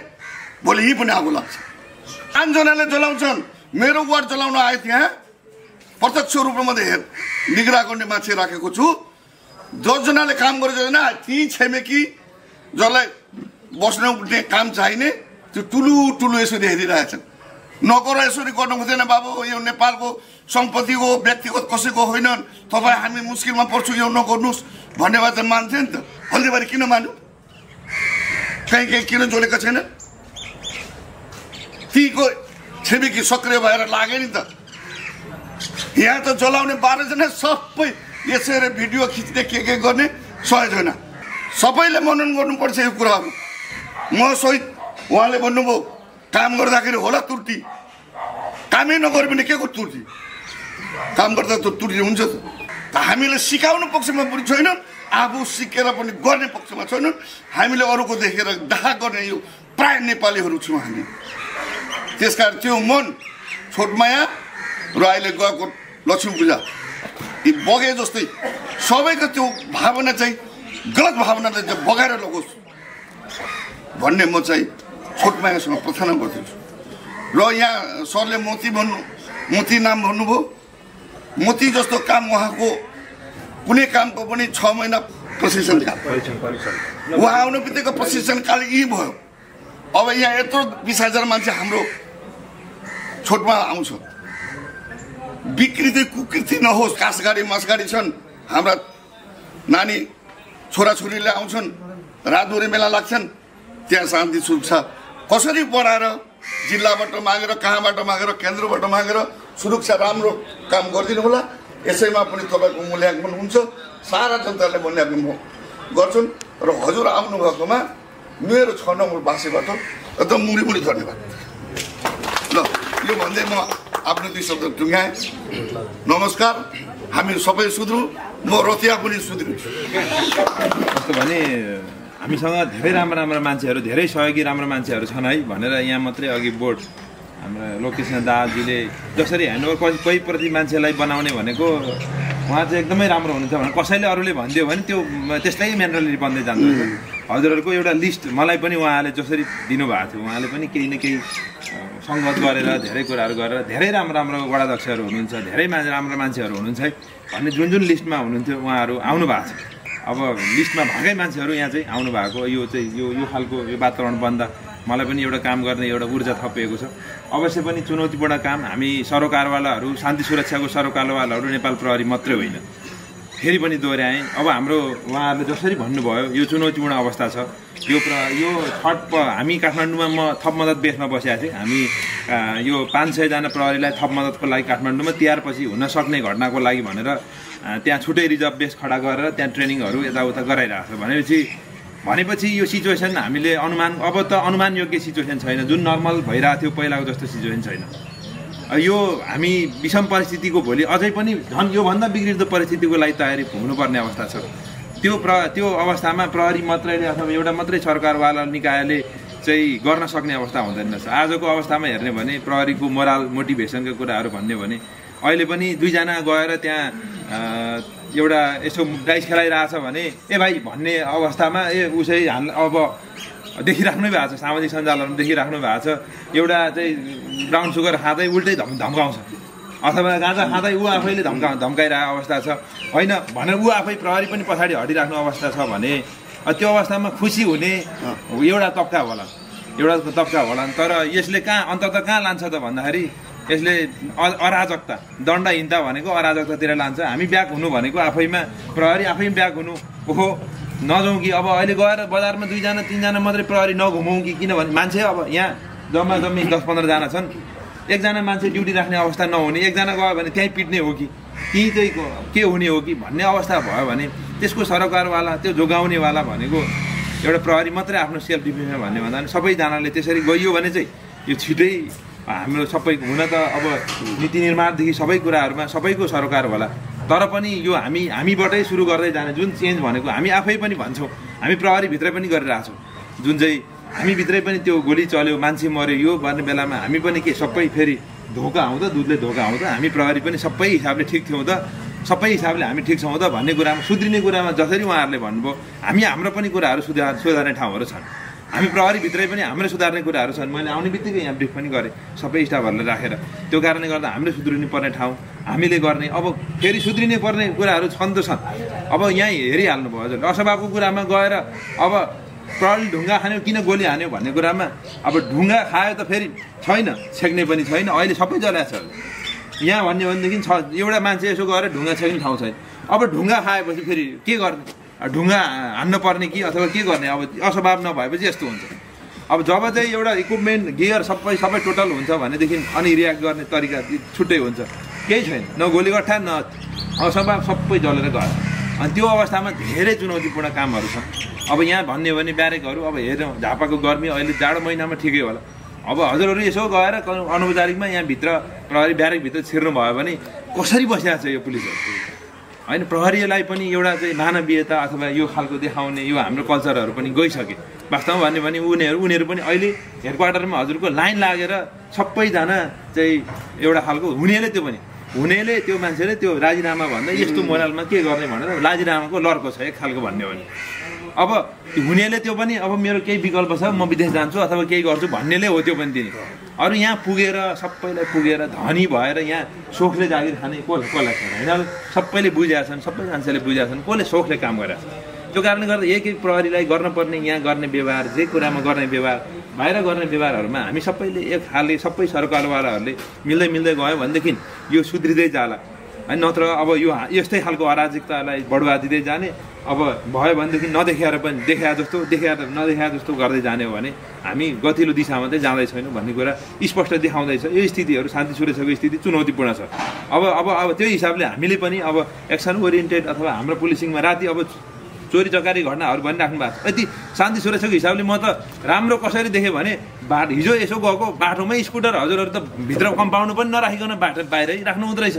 भोलि यहीँ पनि आगो लाग्छ। 5 जनाले जलाउँछन्, मेरो वार्ड जलाउन आए त्यहाँ प्रत्यक्ष रूपमा निगरा गर्ने मान्छे राखेको छु। 10 जनाले काम गरेको छैन, ती छिमेकी जसलाई बस्न उठ्ने काम चाहिने त्यो ठुलो यसरी हेरिरहेछन्। नगर यसरी गर्नु हुँदैन बाबु, यो नेपालको सम्पत्ति हो, व्यक्तिगत कसैको होइन, तपाईँ हामी मुस्किलमा पर्छौँ यो नगर्नुहोस् भन्ने भए त मान्थ्यो नि त। हल्दीबारी किन मान्यो? कहीँ किन जोडेको छैन? तीको छिमेकी सक्रिय भएर लाग्यो नि त। यहाँ त जलाउने 12 जना सबै यसरी भिडियो खिच्ने के गर्ने सहज होइन। सबैले मनन गर्नुपर्छ यो कुराहरू। म सहित उहाँले भन्नुभयो काम गर्दाखेरि होला त्रुटि, कामै नगरे भने के को त्रुटि? काम गर्दा त त्रुटि हुन्छ त। हामीले सिकाउनु पक्षमा पनि छैनौँ, आफू सिकेर पनि गर्ने पक्षमा छैनौँ। हामीले अरूको देखेर डाहा गर्ने यो प्राय नेपालीहरू छौँ हामी। त्यसकारण त्यो मन, छोटमाया र अहिले गएको लक्ष्मी पूजा यी बगे जस्तै सबैको त्यो भावना चाहिँ गलत भावनाले चाहिँ बगाएर लगोस् भन्ने म चाहिँ छोटमायासँग प्रार्थना गर्दछु। र यहाँ सरले मोती नाम भन्नुभयो। मोती जस्तो काम उहाँको कुनै कामको पनि 6 महिना प्रशिक्षण काल। उहाँ आउनु बित्तिकै प्रशिक्षण काल यही भयो। अब यहाँ यत्रो 20,000 मान्छे हाम्रो छोटमा आउँछ। विकृति कुकृति नहोस्। कासगाडी मासगाडी छन्, हाम्रा नानी छोराछोरीले आउँछन्, रातभरि मेला लाग्छन्, त्यहाँ शान्ति सुरक्षा कसरी बढाएर जिल्लाबाट मागेर, कहाँबाट मागेर, केन्द्रबाट मागेर सुरक्षा राम्रो काम गरिदिनु होला। यसैमा पनि तपाईँको मूल्याङ्कन हुन्छ। सारा जनताले मूल्याङ्कन गर्छन् र हजुर आउनुभएकोमा मेरो 6 नम्बर बासीबाट एकदम मुरी धन्यवाद। ल यो भन्दै म आफ्नो 2 शब्द टुङ्गाएँ। नमस्कार। हामी सबै सुध्रौँ, म रतिया पनि सुध्रिन्छु। कस्तो भने हामीसँग धेरै राम्रा मान्छेहरू, धेरै सहयोगी राम्रो मान्छेहरू छन् है भनेर यहाँ मात्रै अघि बोर्ड हाम्रो लोकेसन दाजुले जसरी ह्यान्डओभर कोही प्रति मान्छेलाई बनाउने भनेको उहाँ चाहिँ एकदमै राम्रो हुनुहुन्छ भने कसैले अरूले भनिदियो भने त्यो त्यस्तै मेन्टालिटी बन्दै जान्छ। हजुरहरूको एउटा लिस्ट मलाई पनि उहाँले जसरी दिनुभएको थियो, उहाँले पनि केही न केही सङ्गत गरेर धेरै कुराहरू गरेर धेरै राम्रो वडाध्यक्षहरू हुनुहुन्छ, धेरै राम्रो मान्छेहरू हुनुहुन्छ है भन्ने जुन लिस्टमा हुनुहुन्थ्यो उहाँहरू आउनु भएको छ। अब लिस्टमा भएकै मान्छेहरू यहाँ चाहिँ आउनु भएको, यो चाहिँ यो खालको यो वातावरण बन्दा मलाई पनि एउटा काम गर्ने एउटा ऊर्जा थपिएको छ। अवश्य पनि चुनौतीपूर्ण काम। हामी सरोकारवालाहरू, शान्ति सुरक्षाको सरोकारवालाहरू नेपाल प्रहरी मात्रै होइन, फेरि पनि दोहोऱ्याएँ। अब हाम्रो उहाँहरूले जसरी भन्नुभयो यो चुनौतीपूर्ण अवस्था छ। यो हामी काठमाडौँमा म थप मद्दत बेसमा बसेका थिएँ। हामी यो 500 जना प्रहरीलाई थप मद्दतको लागि काठमाडौँमा तिहारपछि हुन सक्ने घटनाको लागि भनेर त्यहाँ छुट्टै रिजर्भ बेस खडा गरेर त्यहाँ ट्रेनिङहरू यताउता गराइरहेको छ। भनेपछि यो सिचुएसन हामीले अब त अनुमान योग्य सिचुएसन छैन। जुन नर्मल भइरहेको थियो पहिलाको जस्तो सिचुएसन छैन। यो हामी विषम परिस्थितिको भोलि अझै पनि झन् योभन्दा बिग्रिदो परिस्थितिको लागि तयारी हुनुपर्ने अवस्था छ। त्यो अवस्थामा प्रहरी मात्रैले अथवा एउटा मात्रै सरकारवाला निकायले चाहिँ गर्न सक्ने अवस्था हुँदैन रहेछ। आजको अवस्थामा हेर्ने भने प्रहरीको मोरल मोटिभेसनका कुराहरू भन्ने भने अहिले पनि 2 जना गएर त्यहाँ एउटा यसो डाइस खेलाइरहेछ भने ए भाइ भन्ने अवस्थामा उसै अब देखिराख्नु भएको छ, सामाजिक सञ्जालहरूमा देखिराख्नु भएको छ। एउटा चाहिँ ब्राउन सुगर खाँदै उल्टै धम्काउँछ अथवा गाँजा खाँदै ऊ आफैले धम्काइरहेको अवस्था छ होइन भनेर ऊ आफै प्रहरी पनि पछाडि हटिराख्नु अवस्था छ भने त्यो अवस्थामा खुसी हुने एउटा तब्का होला। तर यसले अन्तत कहाँ लान्छ त भन्दाखेरि यसले अराजकता, दण्डहीनता भनेको अराजकतातिर लान्छ। हामी ब्याक हुनु भनेको आफैमा प्रहरी आफै ब्याक हुनु हो। नजाउँ कि अब अहिले गएर बजारमा 2 जना 3 जना मात्रै प्रहरी नघुमाउँ कि, किनभने मान्छे अब यहाँ जम्मी 10-15 जना छन्। 1 जना मान्छे ड्युटी राख्ने अवस्था नहुने, 1 जना गयो भने त्यहीँ पिट्ने हो कि चाहिँ के हुने हो कि भन्ने अवस्था भयो भने त्यसको सरकारवाला, त्यो जोगाउनेवाला भनेको एउटा प्रहरी मात्रै आफ्नो सेल्फ डिफेन्समा भन्ने भन्दा पनि सबैजनाले त्यसरी गइयो भने चाहिँ यो छिटै हाम्रो सबैको हुन त अब नीति निर्माणदेखि सबै कुराहरूमा सबैको सरकार होला। तर पनि यो हामीबाटै सुरु गर्दै जाने जुन चेन्ज भनेको हामी आफै पनि भन्छौँ, हामी प्रहरीभित्रै पनि गरिरहेछौँ। जुन चाहिँ हामीभित्रै पनि त्यो गोली चल्यो, मान्छे मऱ्यो, यो गर्ने बेलामा हामी पनि के सबै फेरि धोका आउँदा दुधले धोका आउँदा हामी प्रहरी पनि सबै हिसाबले ठिक थियौँ त, सबै हिसाबले हामी ठिक छौँ त भन्ने कुरामा सुध्रिने कुरामा जसरी उहाँहरूले भन्नुभयो हाम्रो पनि कुराहरू सुधार्ने ठाउँहरू छन्। हामी प्रहरीभित्रै पनि हाम्रो सुधार्ने कुराहरू छन्। मैले आउने बित्तिकै यहाँ ब्रिफ पनि गरेँ सबै स्टाफहरूलाई राखेर। त्यो कारणले गर्दा हामीले सुध्रिनु पर्ने ठाउँ हामीले गर्ने, अब फेरि सुध्रिने पर्ने कुराहरू छन् त छन्। अब यहाँ हेरिहाल्नु भयो हजुर, असभाको कुरामा गएर अब प्रहरीले ढुङ्गा खान्यो किन गोली हान्यो भन्ने कुरामा अब ढुङ्गा खायो त फेरि छैन, छेक्ने पनि छैन, अहिले सबै जलाएको छ। यहाँ भन्यो भनेदेखि एउटा मान्छे यसो गएर ढुङ्गा छेक्ने ठाउँ छैन। अब ढुङ्गा खाएपछि फेरि के गर्ने, ढुङ्गा हान्न पर्ने कि अथवा के गर्ने, अब असभाव नभएपछि यस्तो हुन्छ। अब जब चाहिँ एउटा इक्विपमेन्ट गियर सबै टोटल हुन्छ भनेदेखि अनि रियाक्ट गर्ने तरिका छुट्टै हुन्छ, केही छैन, न गोलीगट्ठा न असभाव, सबै जलेर गयो। अनि त्यो अवस्थामा धेरै चुनौतीपूर्ण कामहरू छन्। अब यहाँ भन्ने भने ब्यारेकहरू अब हेरौँ, झापाको गर्मी अहिले जाडो महिनामा ठिकै होला। अब हजुरहरू यसो गएर अनौपचारिकमा यहाँभित्र प्रहरी ब्यारेकभित्र छिर्नु भयो भने कसरी बसिरहेको छ यो पुलिसहरू होइन। प्रहरीलाई पनि एउटा चाहिँ मानवीयता अथवा यो खालको देखाउने यो हाम्रो कल्चरहरू पनि गइसके। वास्तवमा भन्यो भने उनीहरू पनि अहिले हेडक्वार्टरमा हजुरको लाइन लागेर सबैजना चाहिँ एउटा खालको हुनेले त्यो मान्छेले त्यो राजीनामा भन्दा यस्तो मोरालमा के गर्ने भनेर राजीनामाको लर्को छ एक खालको भन्यो भने। अब हुनेले त्यो पनि अब मेरो केही विकल्प छ, म विदेश जान्छु अथवा केही गर्छु भन्नेले हो त्यो पनि दिने। अरू यहाँ पुगेर सबैलाई पुगेर धनी भएर यहाँ सोखले जागिर खाने कसलाई छैन होइन। सबैले बुझेका छन्, सबै मान्छेले बुझेका छन् कसले सोखले काम गरेका छन्। त्यो कारणले गर्दा एक प्रहरीलाई गर्नुपर्ने यहाँ गर्ने व्यवहार, जे कुरामा गर्ने व्यवहार, बाहिर गर्ने व्यवहारहरूमा हामी सबैले एक खाले सबै सरकारवालाहरूले मिल्दै गयो भनेदेखि यो सुध्रिँदै जाला होइन। नत्र अब यो यस्तै खालको अराजकतालाई बढुवा दिँदै जाने, अब भयो भनेदेखि नदेखाएर पनि देखाएर नदेखाए जस्तो गर्दै जाने हो भने हामी गतिलो दिशामा चाहिँ जाँदै छैनौँ भन्ने कुरा स्पष्ट देखाउँदैछ। यो स्थितिहरू शान्ति सुरक्षाको स्थिति चुनौतीपूर्ण छ। अब त्यो हिसाबले हामीले पनि अब एक्सन ओरिएन्टेड अथवा हाम्रो पुलिसिङमा राति अब चोरी चकारी घटनाहरू भनिराख्नु भएको छ। यति शान्ति सुरक्षाको हिसाबले म त राम्रो कसरी देखेँ भने हिजो यसो गएको बाटोमै स्कुटर हजुरहरू त भित्र कम्पाउन्ड पनि नराखिकन बाहिरै राख्नु हुँदो रहेछ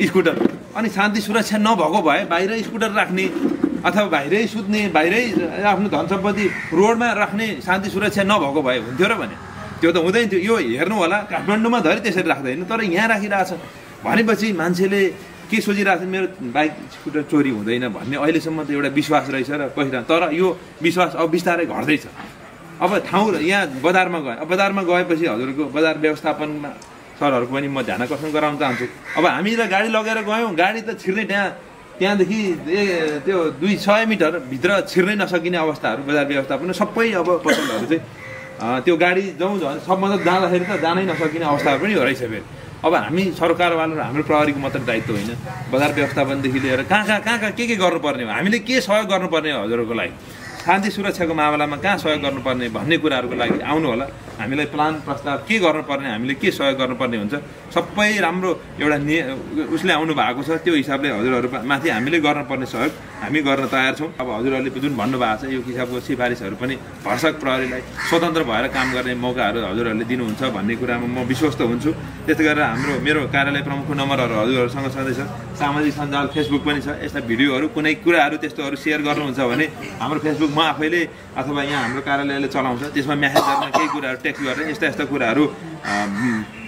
स्कुटर। अनि शान्ति सुरक्षा नभएको भए बाहिरै स्कुटर राख्ने अथवा बाहिरै सुत्ने, बाहिरै आफ्नो धन सम्पत्ति रोडमा राख्ने शान्ति सुरक्षा नभएको भए हुन्थ्यो र भने त्यो त हुँदैन थियो। यो हेर्नु होला काठमाडौँमा धरि त्यसरी राख्दैन, तर यहाँ राखिरहेछ भनेपछि मान्छेले के सोचिरहेको छ, मेरो बाइक स्कुटर चोरी हुँदैन भन्ने अहिलेसम्म त एउटा विश्वास रहेछ र कहिलेकाहीँ। तर यो विश्वास अब बिस्तारै घट्दैछ। अब ठाउँ यहाँ बजारमा गएपछि हजुरको बजार व्यवस्थापनमा सरहरूको पनि म ध्यान आकर्षण गराउन चाहन्छु। अब हामीलाई गाडी लगेर गयौँ, गाडी त छिर्ने त्यहाँदेखि त्यो 200 मिटर भित्र छिर्नै नसकिने अवस्थाहरू बजार व्यवस्थापन सबै अब पसलहरू चाहिँ त्यो गाडी जाउँ सब मतलब जाँदाखेरि त जानै नसकिने अवस्थाहरू पनि रहेछ फेरि। अब हामी सरकारवाला र हाम्रो प्रहरीको मात्र दायित्व होइन, बजार व्यवस्थापनदेखि लिएर कहाँ के गर्नुपर्ने हो, हामीले के सहयोग गर्नुपर्ने हो हजुरहरूको लागि, शान्ति सुरक्षाको मामलामा कहाँ सहयोग गर्नुपर्ने भन्ने कुराहरूको लागि आउनु होला। हामीलाई प्लान प्रस्ताव के गर्नुपर्ने, हामीले के सहयोग गर्नुपर्ने हुन्छ सबै राम्रो एउटा उसले आउनु भएको छ। त्यो हिसाबले हजुरहरू माथि हामीले गर्नुपर्ने सहयोग हामी गर्न तयार छौँ। अब हजुरहरूले जुन भन्नुभएको छ यो किसिमको सिफारिसहरू पनि भरसक प्रहरीलाई स्वतन्त्र भएर काम गर्ने मौकाहरू हजुरहरूले दिनुहुन्छ भन्ने कुरामा म विश्वस्त हुन्छु। त्यसै गरेर मेरो कार्यालय प्रमुखको नम्बरहरू हजुरहरूसँग छँदैछ, सामाजिक सञ्जाल फेसबुक पनि छ। यस्ता भिडियोहरू कुनै कुराहरू त्यस्तोहरू सेयर गर्नुहुन्छ भने हाम्रो फेसबुक म आफैले अथवा यहाँ हाम्रो कार्यालयले चलाउँछ, त्यसमा म्यासेजहरूमा केही कुराहरू टेक्स्ट गरेर यस्ता कुराहरू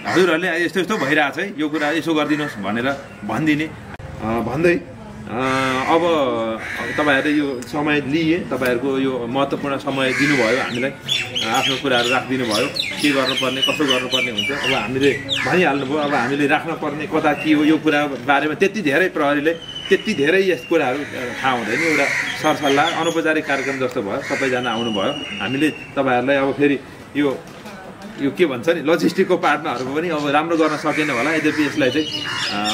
हजुरहरूले यस्तो भइरहेछ है, यो कुरा यसो गरिदिनुहोस् भनेर भन्दै अब तपाईँहरूले यो समय लिए, तपाईँहरूको यो महत्त्वपूर्ण समय दिनुभयो हामीलाई, आफ्नो कुराहरू राखिदिनु भयो, के गर्नुपर्ने कसो गर्नुपर्ने हुन्छ अब हामीले भनिहाल्नुभयो। अब हामीले राख्नुपर्ने कता के हो यो कुरा बारेमा त्यति धेरै प्रहरीले त्यति धेरै यस कुराहरू थाहा हुँदैन। एउटा सरसल्लाह अनौपचारिक कार्यक्रम जस्तो भयो, सबैजना आउनुभयो। हामीले तपाईँहरूलाई अब फेरि यो के भन्छ नि लजिस्टिकको पार्टमाहरू पनि अब राम्रो गर्न सकेन होला। यद्यपि यसलाई चाहिँ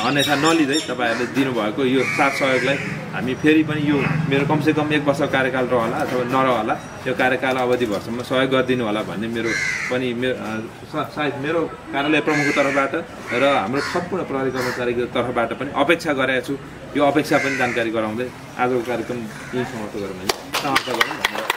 अन्यथा नलिँदै तपाईँहरूले दिनुभएको यो साथ सहयोगलाई हामी फेरि पनि यो मेरो कमसेकम 1 वर्ष कार्यकाल रहला अथवा नरहला, यो कार्यकाल अवधिभरसम्म सहयोग गरिदिनु होला भन्ने मेरो पनि सायद मेरो कार्यालय प्रमुखको तर्फबाट र हाम्रो सम्पूर्ण प्रहरी कर्मचारीको तर्फबाट पनि अपेक्षा गरेको छु। यो अपेक्षा पनि जानकारी गराउँदै आजको कार्यक्रम यही समाप्त गरौँ। धन्यवाद।